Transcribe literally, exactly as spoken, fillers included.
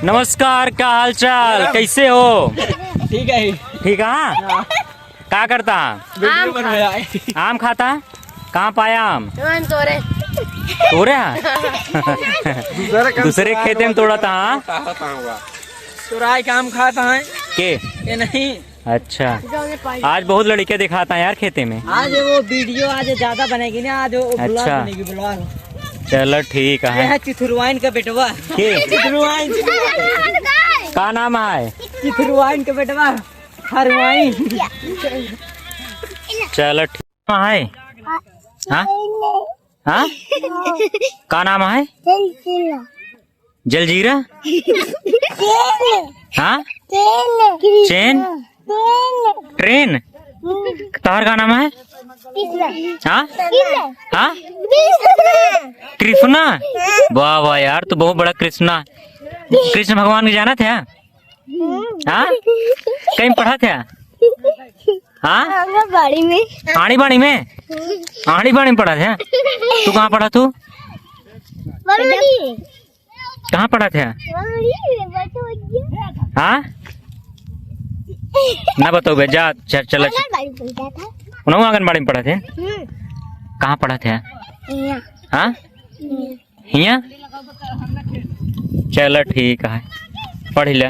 नमस्कार, का हाल चाल, कैसे हो? ठीक है। ठीक है, हाँ? हाँ। का करता? वीडियो आम बनवाया है। आम खाता? कहाँ पाया आम? वहाँ तोरे। तोरे है? दूसरे खेते में तोड़ा था, हाँ? तोराई के आम खाता है। के? ये नहीं। अच्छा। आज बहुत लड़के दिखाता है यार खेते में। आज वो वीडियो आज ज्यादा बनेगी ना, आज वो vlog अच्छा। बनेगी, vlog। चलो ठीक है। ये है चिथुरवाइन का बेटवा। के? चिथुरवाइन। का नाम है? चिथुरवाइन का बेटवा। हरवाइन। चलो ठीक है। हाँ? हाँ? का नाम है? जलजीरा। हाँ? चेन। ट्रेन। तोहर का नाम है? हाँ? हाँ? कृष्णा। वाह वाह यार, तू बहुत बड़ा कृष्णा। कृष्ण भगवान के जानत है? हाँ? कहीं पढ़त है? हाँ? आंगनबाड़ी में। आड़ी बाड़ी में? आड़ी बाड़ी में पढ़त है? तू कहाँ पढ़त तू? बरौनी। कहाँ पढ़त है? बरौनी में, बरौनी में। हाँ? ना बताओ बे, जा, चल, चल, चल। आंगनबाड़ी में पढ़ता था। उन्हों आंगनबाड़ी में पढ़त है? हम्म। कहाँ पढ़त है? यहाँ। हाँ? यहाँ। हियाँ? चलो ठीक है, पढ़ ले।